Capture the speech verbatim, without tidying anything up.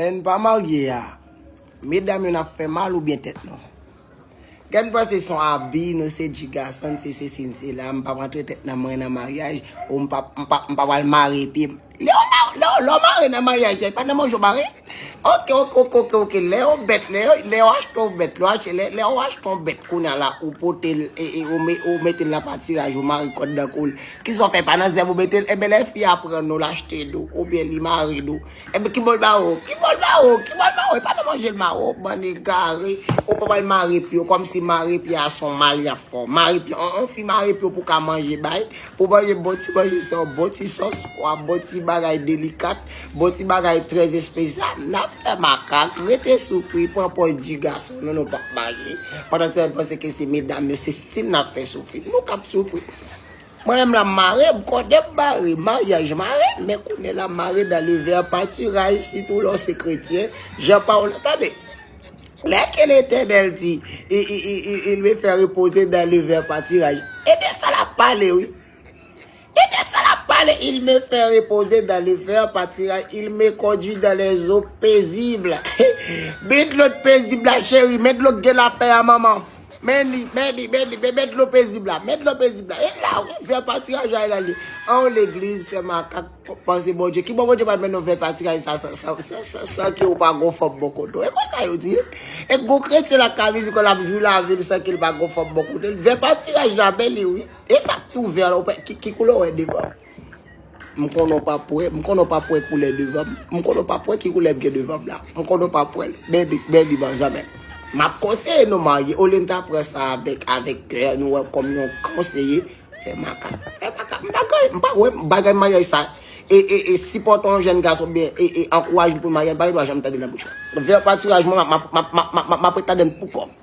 Lè n pa marye a, medam yo n ap fè mal oubyen tèt nou? Gen n panse se yon abi, nou se djigason, se sesi, n se la, m p ap antre tèt nan mwen nan maryaj, ou m p ap, m p ap, m p ap al mare pye m. Lè w ma-, lè w, lè w mare nan maryaj la, e pa nan manje w mare? Oke, oke, oke, oke, oke. Lè yon bèt, lè yo, lè yo achte yon bèt, lè yo achte, lè, lè yo achte yon bèt kounye a la, ou pote l, e, e, ou me-, ou mete l nan patiraj, ou mare kòd nan kou l. Kisa w fè, pa nan zèb ou mete l? Enben, lè fi a pran nou, l achte nou, oubyen li mare nou. Enben, ki bò l mare w? Ki bò l mare w? Ki bò l mare w? E pa nan manje l mare w, bann egare. Ou pa pral mare pye w, kòmsi mare pye a se yon mal y ap fè w. Mare pye, on, on fi mare pye w pou ka manje bay. Pou manje bon ti manje san bon ti sòs, pwa bon ti bagay delikat, bon ti bagay trè espesyal. N ap fè makak, rete soufri, pran pòz djigason, nou, nou p ap marye. Pandan se tan, panse ke se medam yo, se stil n ap fè soufri. Nou k ap soufri. Mwen menm la, m mare, m kòde m mare, maryaj mare, men kounye la, m mare dans le ver patiraj, sitou lè w se kretyen, jan pawòl la, tande. Lè ke Letènèl di, i, i, i, i, il me fait reposer dans le ver patiraj. E de sa l ap pale, wi. E de sa l ap pale, il me fait reposer dans le ver patiraj, il me conduit dans les eaux paisibles. Men dlo pezib la, cheri, men dlo k gen lapè a, manman. Men li, men li, men li, men, men dlo pezib la, men dlo pezib la. E la, wi, ver patiraj la, e la li. An legliz, fè makak, panse Bondye. Ki bò Bondye pral mennen w ver patiraj sa, sa, sa, sa, sa, san ke w pa gon fanm bò kote w? E konsa yo di. E gon kretyen la ka vizite l ap jwi lavil san ke l pa gon fanm bò kote l. Ver patiraj la, men li, wi. E sa k tou ver la, ou pa, ki, ki koulè w wè devan? M konnen w p ap wè, m konnen w p ap wè koulè devan m. M konnen w p ap wè ki koulè m gen devan m la. M konnen w p ap wè l. Men li, men li, banzanmen. M ap konseye nou marye, olye n ta pran sa avèk, avèk kè nou, wè kòm yon konseye, fè makak. Fè makak. M pa gen, m pa wè bagay maryaj sa. E, e, e sipòte yon jèn gason, byen, e, e ankouraje l pou l marye, m pa gen dwa janm tande nan bouch mwen. Ver patiraj mwen, m ap, m ap, m ap ret ladann pou kò m.